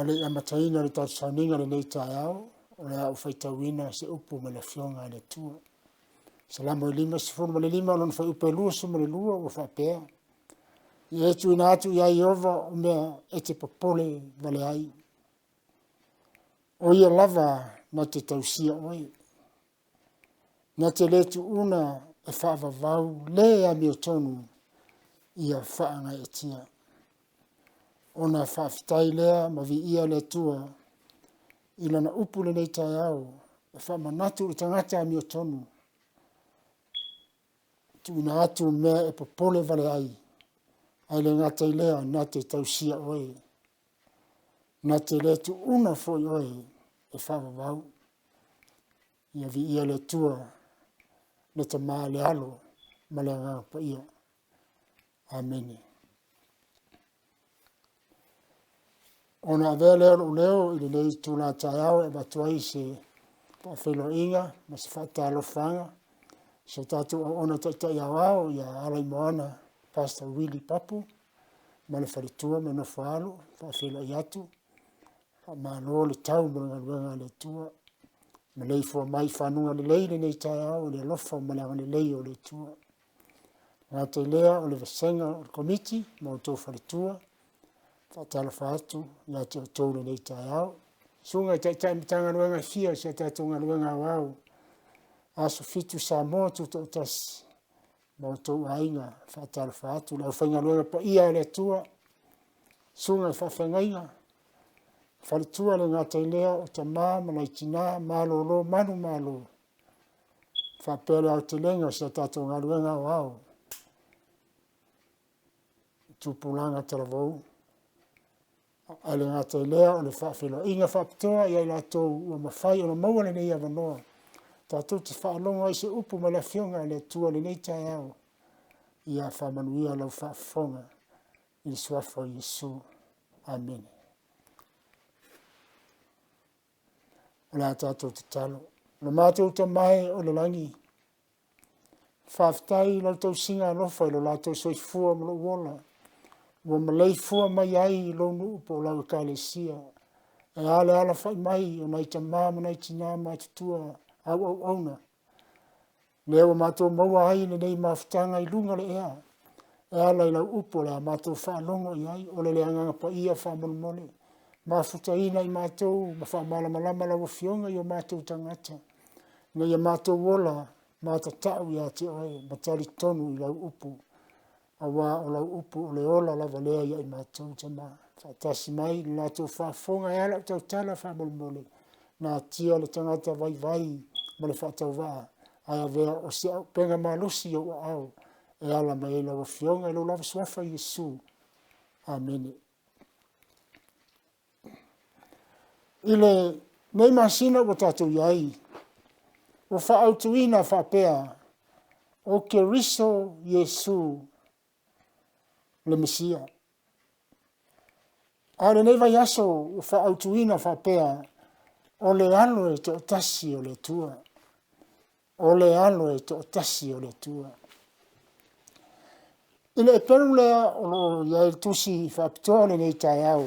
le i amataina le tatou sauniga i lenei taeao, o le a ou faitauina se upu mai le Afioga a le Atua. Salamo e 55 o lona fuaiupu e 22 ua faapea, Ia e tuuina atu ia Ieova o mea e te popole vale ai. O ia lava na te tausia oe. Na te le tuuna e faavavau le amiotonu ia faagaeetia. Ona faafetai lea ma viia le Atua i lana upu lenei taeao e faamanatu i le tagata amiotonu tuuina atu mea e popole vale ai, ae le gata i lea na te tausia oe, na te le tuuna foi oe e faavavau. Ia viia le Atua, le Tama, le Alo ma le Agaga Paia. Amene. Ona avea lea o lou leo i lenei itula taeao e avatu ai se faafeiloaiga ma se faatalofaga i so tatou auauna taitai aoao ia Alaimoana Pastor Willie Papu ma le faletua ma le nofoaalo, faafeiloai atu, faamalo le tau mo le galuega a le Atua. Maleifua mai i fanuga lelei lenei taeao i le alofa ma le agalelei o le Atua. E le gata i lea o le vasega o le Komiti ma outou faletua, faatalofa atu ia te outou i lenei taeao. Susuga i Taitai o Matagaluega e fia i si a tatou galuega aoao, Aso Fitu Samoa Tutoatasi ma outou aiga, faatalofa atu. Le aufaigaluega paia a le Atua, susuga i faafeagaiga, faletua, le gata i lea o tama ma nai tina, malolo manumalo, faapea le aotelega o si a tatou galuega aoao i tupulaga talavou. Ae le gata i lea o le faafeiloaiga faapitoa ia i latou ua mafai ona maua lenei avanoa tatou te faalogo ai i se upu mai le Afioga a le Atua i lenei taeao. Ia faamanuia lau faafofoga i le suafa o Iesu. Amene. O le a tatou tatalo. Lo matou Tama e o le lagi, faafetai i lau tausiga alofa i lo latou soifua ma lou ola, ua maleifua mai ai i lou nuu po o lau ekalesia. E a le alafai mai o nai tama ma nai tina matutua au auauna, lea ua matou maua ai lenei mafutaga i luga o le ea, e ala i lau upu o le a matou faalogo i ai. O le Agaga Paia faamolemole, mafutaina i matou ma faamalamalama lau Afioga i o matou tagata, ina ia matou ola ma tatau ia te oe ma talitonu i lau upu, aua o lau upu o le ola lava lea ia i matou Tama. Faatasi mai le latou faafofoga e a lau tautala faamolemole, natia le tagata vaivai ma le faatauvaa, ae avea o se auupega malosi i ou aao e ala mai ai lau Afioga i lou lava suafa Iesu. Amene. I lenei masina ua tatou i ai, ua faaautuina faapea, o Keriso Iesu le Mesia. A o lenei vaiaso ua faaautuina faapea, o le alo e toatasi o le Atua. O le alo e toatasi o le Atua. I le epelu lea o lo o i ai le tusi faapitoa o lenei taeao,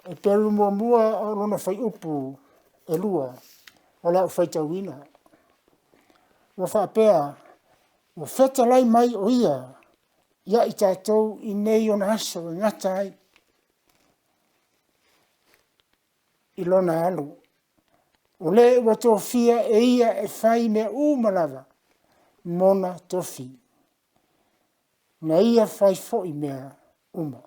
epelu muamua o lona fuaiupu e 2, o le a ou faitauina. Ua faapea, ua fetalai mai o ia ia i tatou i nei ona aso e gata ai i lona alo. O le ua tofia e ia e fai mea uma lava mona tofi. Na ia fai foi mea uma.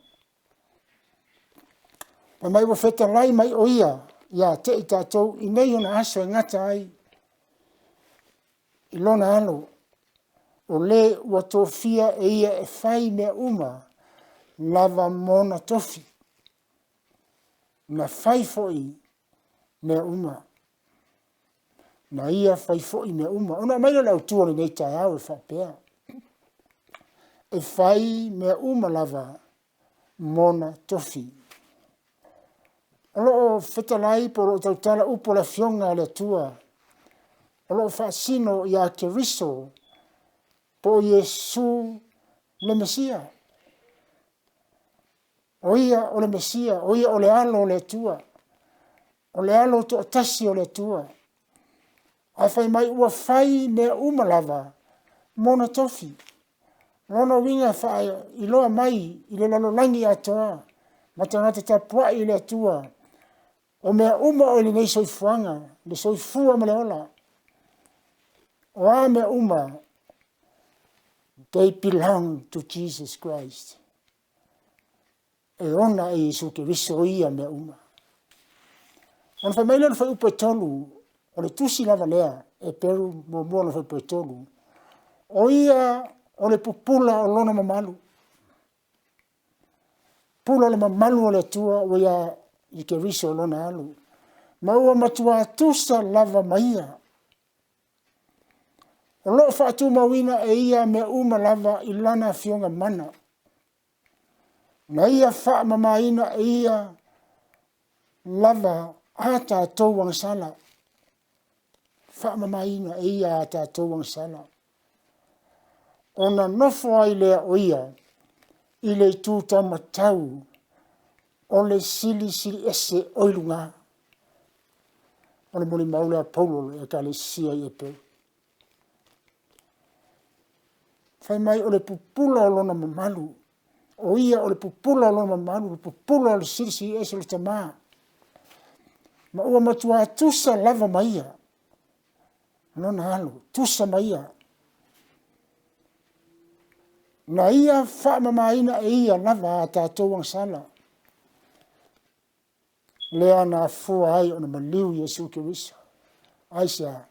Fai mai ua fetalai mai o ia ia te i tatou i nei ona aso e gata ai i lona alo, o le ua tofia e ia e fai mea uma lava mona tofi. Na fai foi mea uma. Na ia fai foi mea uma. Ona aumai lea o le autu o lenei taeao e faapea, e fai mea uma lava mona tofi. O lo o fetalai po o lo o tautala upu a le Afioga a le Atua, o lo o faasino ia Keriso po o Iesu le Mesia. O ia o le Mesia, o ia o le Alo o le Atua, o le Alo toatasi o le Atua. Ae fai mai ua fai mea uma lava mona tofi. O lona uiga e faailoa mai i le lalolagi atoa ma tagata tapuai i le Atua, o mea uma o i lenei soifuaga, le soifua ma le ola, o a mea uma, they belong to Jesus Christ. E ona e Iesu Keriso ia mea uma. Ona fai mai lea o le fuaiupu e 3, o le tusi lava lea, Heperu 1 lona fuaiupu e 3, o ia o le pupula o lona mamalu. Pupula o le mamalu o le Atua ua ia i Keriso o lona alo, ma ua matua tusa lava ma ia. O lo o faatumauina e ia mea uma lava i lana afioga mana. Na ia faamamaina e ia lava a tatou agasala. Faamamaina e ia a tatou agasala. Ona nofo ai lea o ia i le itu taumatau o le Silisili Ese o i luga. O le molimau lea a Paulo i le ekalesia i Eperu. Fai mai o le pupula o lona mamalu, o ia o le pupula o lona mamalu, le pupula o le Silisili Ese o le Tama. Ma ua matua tusa lava ma ia, lona alo, tusa ma ia. Na ia faamamaina e ia lava a tatou agasala, lea na afua ai ona maliu Iesu Keriso. Aisea?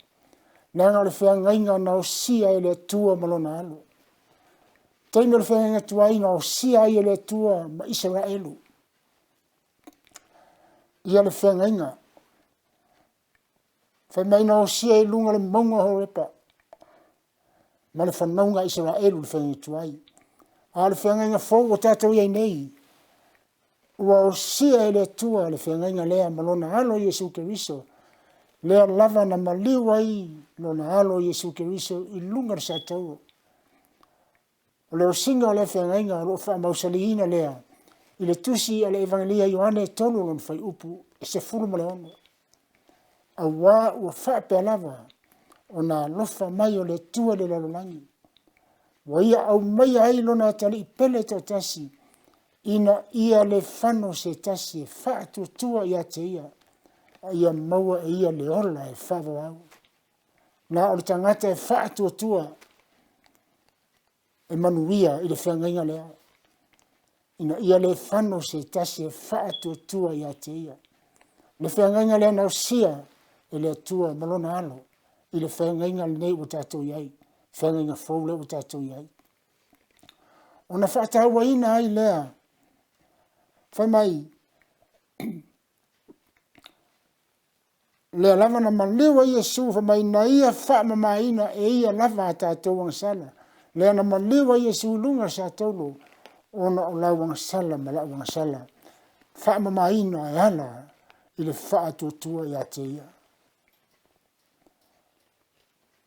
Leaga o le feagaiga na osia e le Atua ma lona alo. Taimi o le feagaiga tuai na osia ai e le Atua ma Isaraelu ia le feagaiga. Fai mai na osia i luga o le mauga o Horepa ma le fanauga a Isaraelu le feagaiga tuai. A o le feagaiga fou ua tatou i ai nei, ua osia e le Atua le feagaiga lea ma lona alo Iesu Keriso, lea lava na maliu ai lona alo Iesu Keriso i luga o le satauro. O le osiga o lea feagaiga o lo o faamausaliina lea i le tusi a le Evagelia a Ioane 3 lona fuaiupu e 16. Auā ua faapea lava ona alofa mai o le Atua i le lalolagi, ua ia aumaia ai lona Atalii pele e toatasi, ina ia le fano se tasi e faatuatua ia te ia, a ia maua e ia le ola e faavavau. Na o le tagata e faatuatua e manuia i le feagaiga lea, ina ia le fano se tasi e faatuatua ia te ia. Le feagaiga lea na osia e le Atua ma lona alo i le feagaiga lenei ua tatou i ai, feagaiga fou lea ua tatou i ai. Ona faatauaina ai lea, fai mai, lea lava na maliu ai Iesu fai mai na ia faamamaina e ia lava a tatou agasala. Lea na maliu ai Iesu i luga o le satauro ona o lau agasala ma la'u agasala, faamamaina e ala i le faatuatua ia te ia.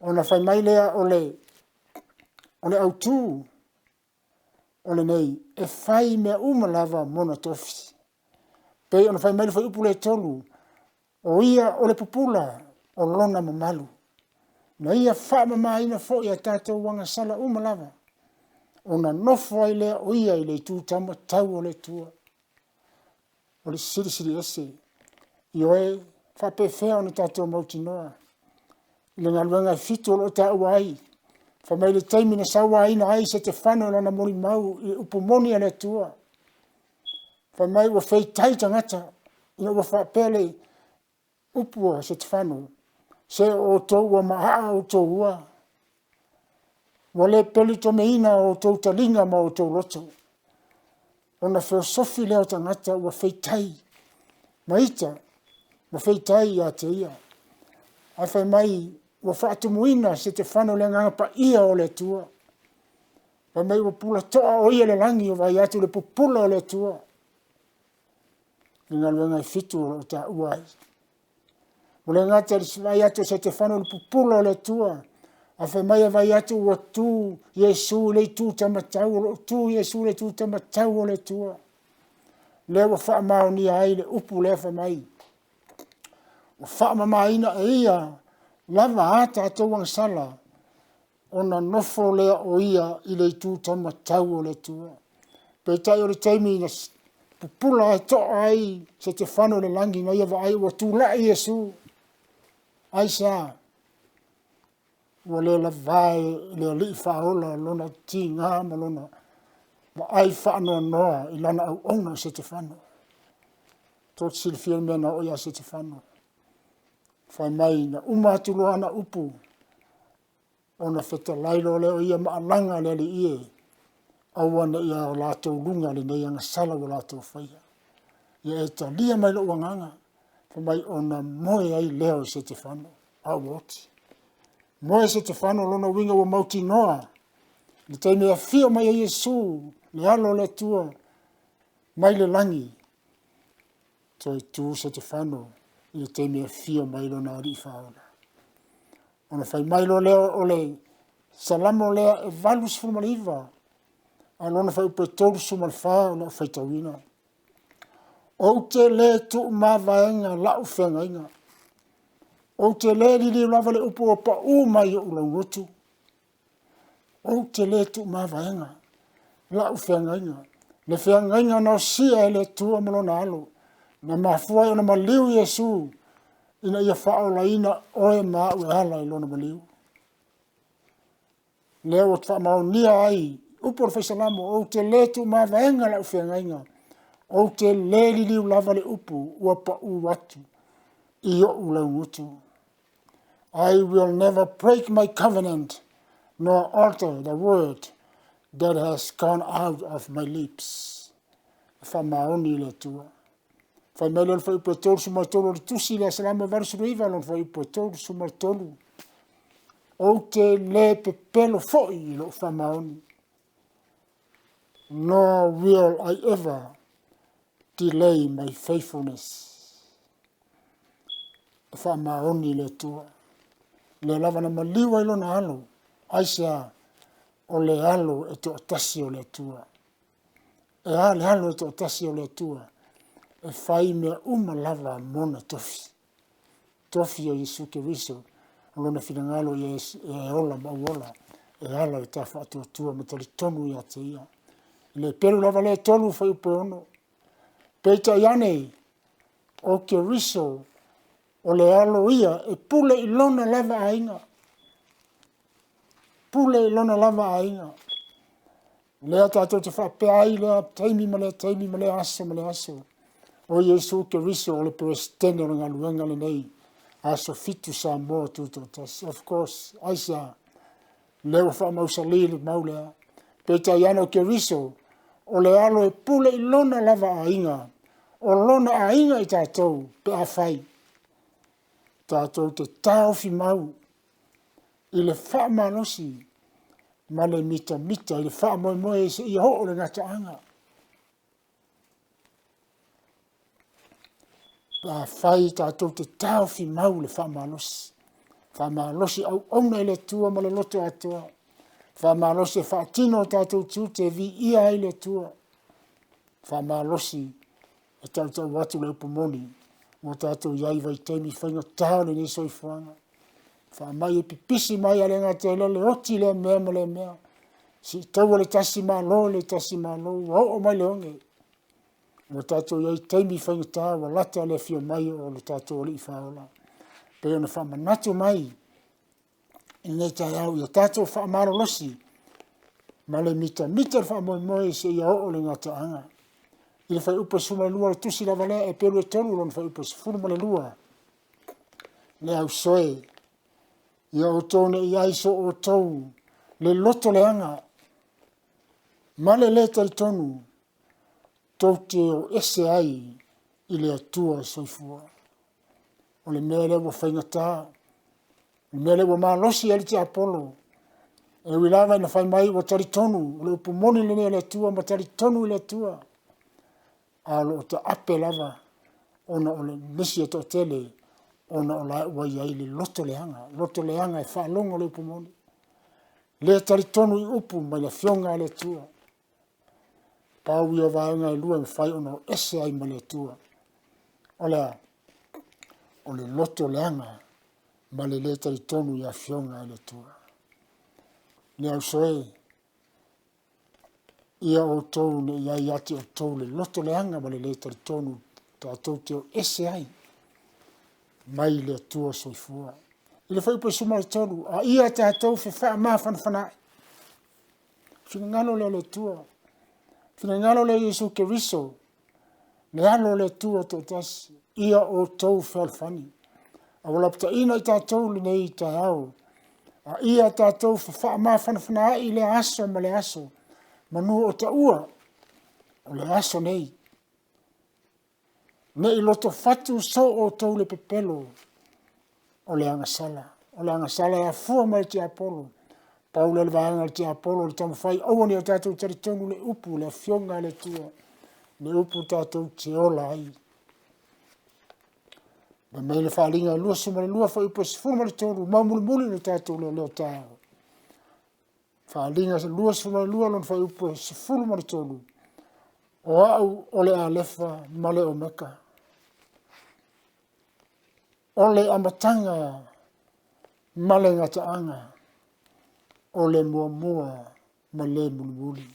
Ona fai mai lea o le autu o lenei, e fai mea uma lava mona tofi. Pei ona fai mai le fuaiupu lea e 3, o ia o le pupula o lona mamalu, na ia faamamaina foi a tatou agasala uma lava, ona nofo ai lea o ia i le itu taumatau o le Atua, o le Silisili Ese. Ioe, faapefea ona tatou mautinoa i le galuega e 7 o lo o taua ai, fai mai le taimi na sauaina ai Setefano i lana molimau i upu moni a le Atua, fai mai ua feitai tagata ina ua faapea le upu a Setefano, se o outou ua maaa outou ua, ua le pelitomeina outou taliga ma outou loto. Ona feosofi lea o tagata ua feitai ma ita, ua feitai ia te ia. Ae fai mai ua faatumuina Setefano i le agaga paia o le Atua. Fai mai ua pulatoa o ia i le lagi ua vaai atu i le pupula o le Atua. I galuega e 7 o lo o taua ai. Ua le gata i le vaai atu o Setefano i le pupula o le Atua, ae fai mai e vaai atu ua tu Iesu i le itu taumatau, o lo o tu Iesu i le itu taumatau o le Atua. Lea ua faamaonia ai le upu lea fai mai, ua faamamaina e ia lava a tatou agasala, ona nofo lea o ia i le itu taumatau o le Atua. Peitai o le taimi na pupula ai to'a ai Setefano i le lagi na ia vaai ua tulai Iesu. Aisea? Ua le lava e le Alii Faaola lona tiga ma lona vaai faanoanoa i lana auauna o Setefano. Tou te silafia le mea na oo ia Setefano. Fai mai na uma atu loa ana upu, ona fetalai loa lea o ia ma alaga le Alii e, aua ne i o latou luga lenei agasala ua latou faia. Ia e talia mai lou agaga, fai mai ona moe ai lea o Setefano, a ua oti. Moe Setefano, lona uiga ua mautinoa le taimi e afio mai ai Iesu, le Alo o le Atua mai le lagi, toe tu Setefano i le taimi e afio mai lona Alii Faaola. Ona fai mai loa lea o le Salamo lea e 89, a o lona fuaiupu e 34 o lau faitauina. Ou te le tuumavaega lau feagaiga, ou te le liliu lava le upu ua pau mai i ou laugutu. Ou te le tuumavaega lau feagaiga, le feagaiga na osia e le Atua ma lona Alo, na mafua ai ona maliu Iesu ina ia faaolaina oe ma au e ala i lona maliu. Lea ua faamaonia ai upu o le Fai Salamo, ou te le tuumavaega lau feagaiga, ou te le liliu lava le upu ua pau atu i ou laugutu. I will never break my covenant nor alter the word that has gone out of my lips. E faamaoni le Atua. Fai mai lea o le fuaiupu e 33 o le tusi lea Salamo 89 lona fuaiupu e 33. Ou te le pepelo foi i lou faamaoni. Nor will I ever delay my faithfulness. E faamaoni le Atua. Lea lava na maliu ai lona alo. Aisea? O le alo e toatasi o le Atua. E a le alo e toatasi o le Atua? E fai mea uma lava mona tofi. Tofi o Iesu Keriso, o lona finagalo ia e ola ma ou ola, e ala i le ta faatuatua ma talitonu ia te ia. I le pelu lava lea e 3 fuaiupu e 6. Peitai ane, o Keriso o le alo ia e pule i lona lava aiga. Pule i lona lava aiga. Lea tatou te faapea ai lea taimi ma lea taimi ma lea aso ma lea aso. O Iesu Keriso o le Peresetene o le galuega lenei. Aso 7 Samoa Tutoatasi. Of course, aisea? Lea ua faamausali le mau lea. Peitai ane o Keriso, o le alo e pule i lona lava aiga, o lona aiga i tatou pe afai tatou te taofi mau i le faamalosi ma le mitamita i le faamoemoe seia oo le gataaga. Pe afai tatou te taofi mau le faamalosi, faamalosi auauna i le Atua ma le loto atoa, faamalosi e faatino o tatou tiute e viia ai le Atua, faamalosi e tautau atu le upu moni ua tatou i ai i vaitaimi faigata o lenei soifuaga. Faamai e pipisi mai a le gata i lea le oti lea mea ma lea mea. Siitaua le tasi malo le tasi malo ua oo mai le oge. Ua tatou i ai i taimi faigata ua lata le afio mai o le tatou Alii Faaola. Pei ona faamanatu mai i lenei taeao ia tatou faamalolosi ma le mitamita le faamoemoe seia oo le gataaga. I le fuaiupu e 12 o le tusi lava lea, Eperu e 3 lona fuaiupu e 12, le ausoe, ia outou ne i ai so outou le loto leaga ma le lē talitonu tou te o ese ai i le Atua soifua. O le mea lea ua faigata, o le mea lea ua malosi ai le tiapolo, e ui lava ina fai mai ua talitonu, o le upu moni lenei a le Atua ma talitonu i le Atua, a o lo o taape lava ona o le nisi e toatele ona o la ua i ai le loto leaga, loto leaga e faalogo le upu moni. Le talitonu i upu mai le Afioga a le Atua. Pau ia o vaega e lua e mafai ona o ese ai ma le Atua. O le a? O le loto leaga ma le le talitonu i Afioga a le Atua. Le uso e, ia outou ne i ai ia te outou le loto leaga ma le le talitonu tatou te o ese ai mai le Atua soifua. I le fuaiupu 13, a ia tatou fefaamafanafanaai. Finagalo lea o le Atua, finagalo lea o Iesu Keriso, le Alo o le Atua toatasi, ia outou fealofani. A ua lapataiina i tatou i lenei taeao, a ia tatou fefaamafanafanaai i lea aso ma lea aso, manu o taua o le aso nei. Ne i lotofatu so outou le pepelo o le agasala. O le agasala e afua mai le tiapolo. Pau lea o le vaega a le tiapolo o le taumafai aua ne i o tatou talitonu le upu, le Afioga a le Atua, le upu tatou te ola ai. Fai mai le Faaaliga 22 fuaiupu e 13, ma mulimuli lo tatou leoleo taeao. Faaaliga 22 lona fuaiupu e 13, o au o le Alefa ma le Omeka, o le amataga ma le gataaga, o le muamua ma le mulimuli.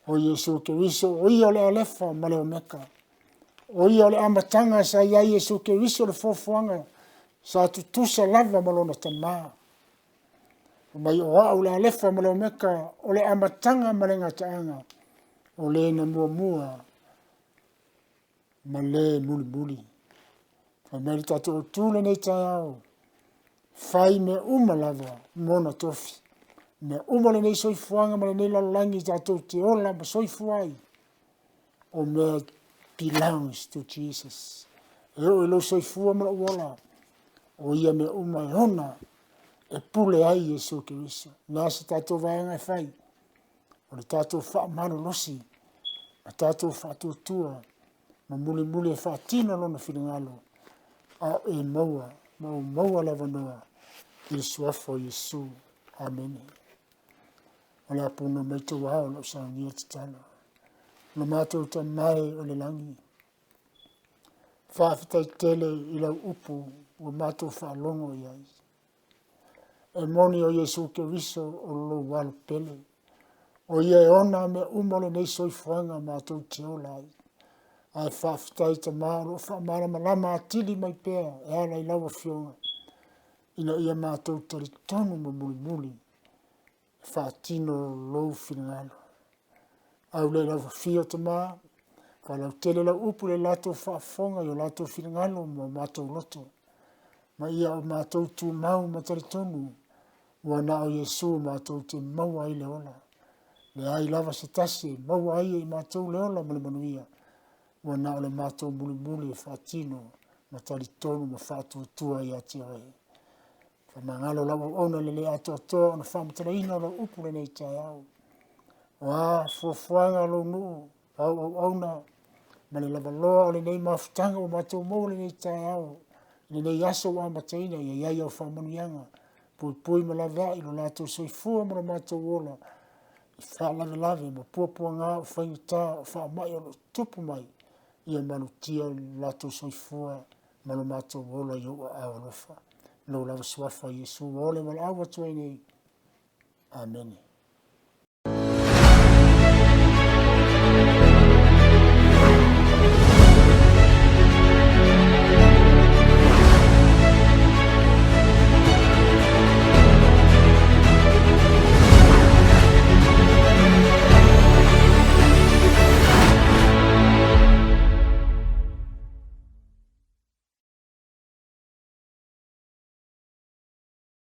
O Iesu Keriso o Ia o le Alefa ma le Omeka. O Ia o le amataga sa i ai Iesu Keriso le foafoaga sa tutusa lava ma lona Tama. Fai mai o au le Alefa ma le Omeka, o le amataga ma le gataaga, o le na muamua ma le mulimuli. Fai mai le tatou autu lenei taeao, fai mea uma lava mona tofi. Mea uma lenei soifuaga ma lenei lalolagi tatou te ola ma soifua ai, o mea belongs to Jesus. E oo i lou soifua ma lou ola, o ia mea uma e ona e pule ai Iesu Keriso. O le a se tatou vaega e fai? O le tatou faamalolosi, ma tatou faatuatua, ma mulimuli e faatino lona finagalo, a o e maua ma ou maua le avanoa i le suafa o Iesu. Amene. O le a puna mai tou ao lau saunia tatalo. Lo matou Tama e o le lagi, faafetai tele i lau upu ua matou faalogo i ai. E moni o Iesu Keriso o lou alo pele. O ia e ona mea uma o lenei soifuaga matou te ola ai. Ae faafetai Tama o lo o faamalamalama atili mai pea e ala i lau Afioga ina ia matou talitonu ma mulimuli e faatino lou finagalo. Aulai lau afio Tama, faalautele lau upu i le latou faafofoga i o latou finagalo ma o matou loto. Ma ia o matou tumau ma talitonu, ua na o Iesu matou te maua ai le ola. Leai lava se tasi e maua ai e i matou le ola ma le manuia, ua na o le matou mulimuli e faatino ma talitonu ma faatuatua ia te oe. Faamagalo lau auauna i le le atoatoa ona faamatalaina o lau upu lenei taeao. O a fuafuaga a lou nuu, lau auauna ma le lavaloa o lenei mafutaga ua matou maua lenei taeao, lenei aso ua amataina, ia i ai au faamanuiaga, puipui ma laveai lo latou soifua ma lo matou ola i faalavelave ma puapuaga, o faigata, o faamai o lo o tutupu mai, ia malutia lo latou soifua ma lo matou ola i ou aao alofa. I lou lava suafa o Iesu ua ola e valaau atu ai nei. Amene.